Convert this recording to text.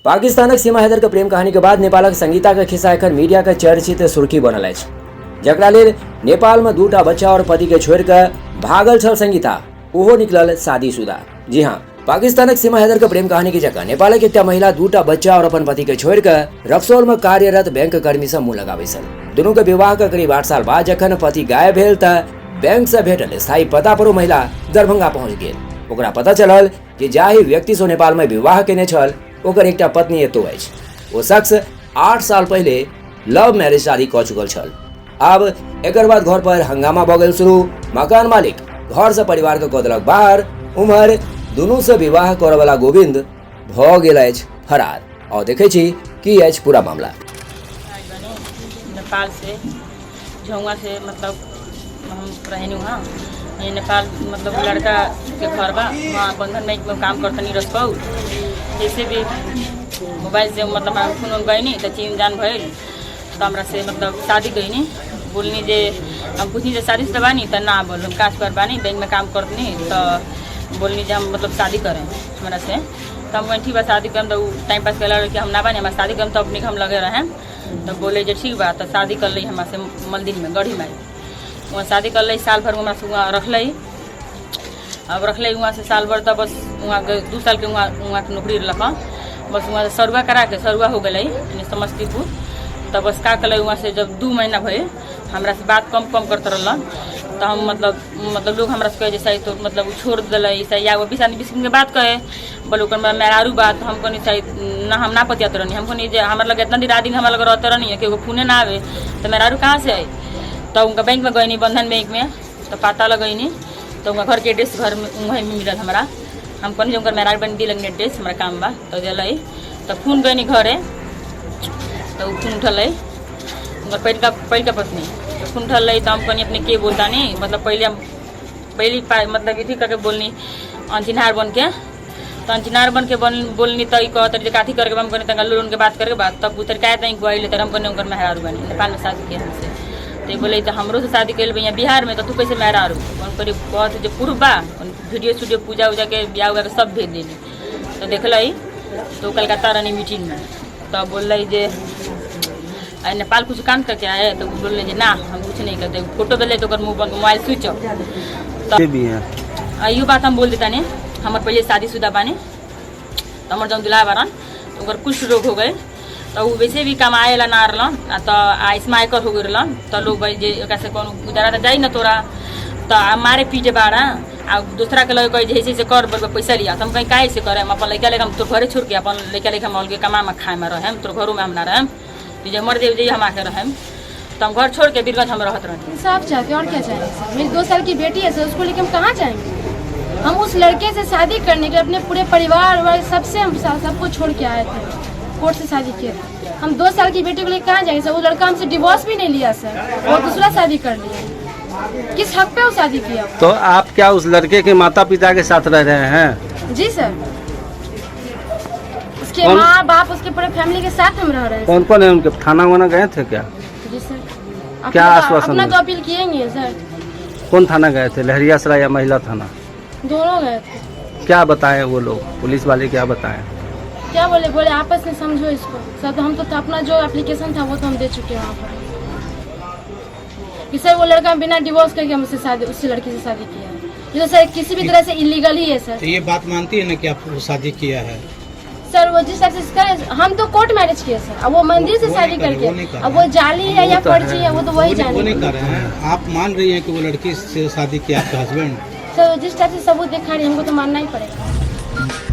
पाकिस्तानक सीमा हैदर के प्रेम कहानी के बाद नेपालक संगीता के खिस्सा एखन मीडिया के चर्चित सुर्खी बनल अछि, जकरा लेल नेपाल में दूटा बच्चा और पति के छोड़ि कऽ भागल छल संगीता, ओहो निकलल शादीशुदा। जी हाँ, पाकिस्तानक सीमा हैदर के प्रेम कहानी के जगह नेपालक एकटा महिला दूटा बच्चा और अपन पति के छोड़ि कऽ रक्सौल में कार्यरत बैंक कर्मी से मुंह लगाबै छल। दुनू के विवाह के करीब 8 साल बाद जखन पति गायब भेल तऽ बैंक से भेटल स्थायी पता पर ओ महिला दरभंगा पहुंच गेल। ओकरा पता चलल जे जाहि व्यक्ति से नेपाल में विवाह केने छल ओकर एकटा पत्नी एतो अछि। ओ शख्स 8 साल पहिले लव मैरिज शादी कऽ चुकल छल। आब एकर बाद घर पर हंगामा भऽ गेल शुरू। मकान मालिक घर से परिवार के कऽ देलक बाहर। उम्हर दुनू से विवाह करऽ वाला गोविंद भऽ गेल अछि फरार। और देखै छी की अछि पूरा मामला। नेपाल से झौआ से मतलब हम रहनी वहाँ, ये नेपाल मतलब लड़का के घर बा, वहाँ बंधन बैंक में काम करतनी रसपौर। जैसे भी मोबाइल से मतलब हम फोन उन गईनी तो चीन जान भइल तो हमरा से मतलब शादी गईनी। बोलनी जे हम पूछनी जे शादी से बानी तो ना बोल, हम काज पर बानी बैंक में काम करतनी। तो बोलनी जे हम मतलब शादी करें हमरा से, तो हम ठीक बा शादी करम। तो टाइम पास कैला कि हम ना बानी, हमारा शादी करम तो अपने के हम लगे रहें। तो बोले जे ठीक बा, तो शादी कर ली हमरा से मंदिर में गढ़ी माई वहाँ शादी कर ली। साल भर हमरा से वहाँ रखल, अब रखल वहाँ से साल भर। तो बस वहाँ के 2 साल के वहाँ वहाँ के नौकरी रख, बस वहाँ से सरुआ करा के सरुआ हो गई समस्तीपुर। तो बस का कल वहाँ से जब 2 महीना भइल हमरा से बात कम कम करते रहलन। तो हम मतलब लोग हमरा से कहे जे तो मतलब छोड़ दिल या 20 आदमी 20 दिन के बात कहे बोले ओकर मेहरारू बात। हम कहनी शायद ना हम ना पतियात रहनी। हम कहनी जे हमरा लगे इतना दिन रात दिन हमरा लगे रहते रहनी कि एगो फोने ना आवे तो मेहरारू कहाँ से आई। तो उनका बैंक में गईनी, बंधन बैंक में, तो पता लगैनी तो उनका घर के एड्रेस घर में वहीं में मिलल हमरा। हम कहनी जे उनकर मेहरारू बन दिलक एड्रेस, हमरा काम बा तो दिल। तो फोन गईनी घरे तो फोन उठल उनकर पहिलका पहिलका पत्नी। तो फोन उठल तो हम कहनी अपने के बोलता नहीं, मतलब पहले हम पहली मतलब इथी करके बोलनी अनचिन्हार बन के। तो अनचिन्हार बन के बोलनी तो कहत जे काथी करके। हम कहनी तंगा लोन के बात करके बात। तब उतर का तई गइल त हम कहनी उनकर मेहरारू बनी नेपाल में शादी किया हमसे। तो बोले तो हमरो से शादी कैल भैया बिहार में तो तू कैसे मेहरारू। उनकर कहत जे प्रूफ बा, वीडियो स्टूडियो पूजा उजा के ब्याह उआ के सब भेज देनी। तो देखल तो कलकत्ता रहनी मीटिंग में। तो बोल जे नेपाल कुछ काम करके आए। तो बोल जे ना हम कुछ नहीं करते। फोटो भेजले तो मुँह बंद, मोबाइल स्विच ऑफ। तो भी है इहो बात हम बोल देता नहीं, हमार पहले शादीशुदा बानी। तो हमार जौन दुल्हा बारन तो उनकर कुछ रोग हो गए तो वो वैसे भी कमाए ला ना रहलन तो आयुष्मान आयकर हो गए रहलन। तो लोग भाई जे एकरा से कोनो गुजारा तो जाई ना तोरा, तो मारे पीटे बाड़ा आ दूसरा के लगे कहे जे ऐसे ऐसे कर बोल पैसा लिया। तो हम कहीं काहे से करे, हम अपन लड़का लेके हम तो घरे छोड़ के अपन लड़का लेके हम अलगे कमा में खाए में रहेम, तोर घरों में हम ना रहेम, तो जे मर जाए हम आके रहेम। तो हम घर छोड़ के बीरगंज हम रहत रहनी। इंसाफ चाहते हैं और क्या चाहेंगे सर। मेरी 2 साल की बेटी है सर, उसको लेके हम कहाँ जाएंगे। हम उस लड़के से शादी करने के लिए अपने पूरे परिवार वाले सबसे हम सबको छोड़ के आए थे, कोर्ट से शादी किए थे। हम 2 साल की बेटी को लेके कहाँ जाएंगे सर। वो लड़का हमसे डिवोर्स भी नहीं लिया सर, वो दूसरा शादी कर लिया। किस हक पे वो शादी किया। तो आप क्या उस लड़के के माता पिता के साथ रह रहे हैं? जी सर, उसके माँ बाप उसके पूरे फैमिली के साथ हम रह रहे हैं। कौन कौन है उनके? थाना वाना गए थे क्या? जी सर। क्या आश्वासन? अपना तो अपील किएंगे सर। कौन थाना गए थे, लहरियासराय या महिला थाना? दोनों गए थे। क्या बताएं वो लोग, पुलिस वाले क्या बताएं? क्या बोले, बोले आपस में समझो इसको सर। तो हम तो अपना जो एप्लीकेशन था वो तो हम दे चुके हैं वहाँ पर कि सर वो लड़का बिना डिवोर्स करके हमसे शादी उसी लड़की से शादी किया है। ये तो सर किसी भी तरह से इलीगल ही है सर। तो ये बात मानती है ना कि आप शादी किया है? सर वो जिस हिसाब से हम तो कोर्ट मैरिज किए सर, अब वो मंदिर से शादी करके, अब वो जाली है या फर्जी है वो तो वही जाने। वो नहीं कर रहे हैं, आप मान रही हैं कि वो लड़की से शादी किया आपका हस्बैंड? सर जिस टाइप से सबूत दिखा रही है हमको तो मानना ही पड़ेगा।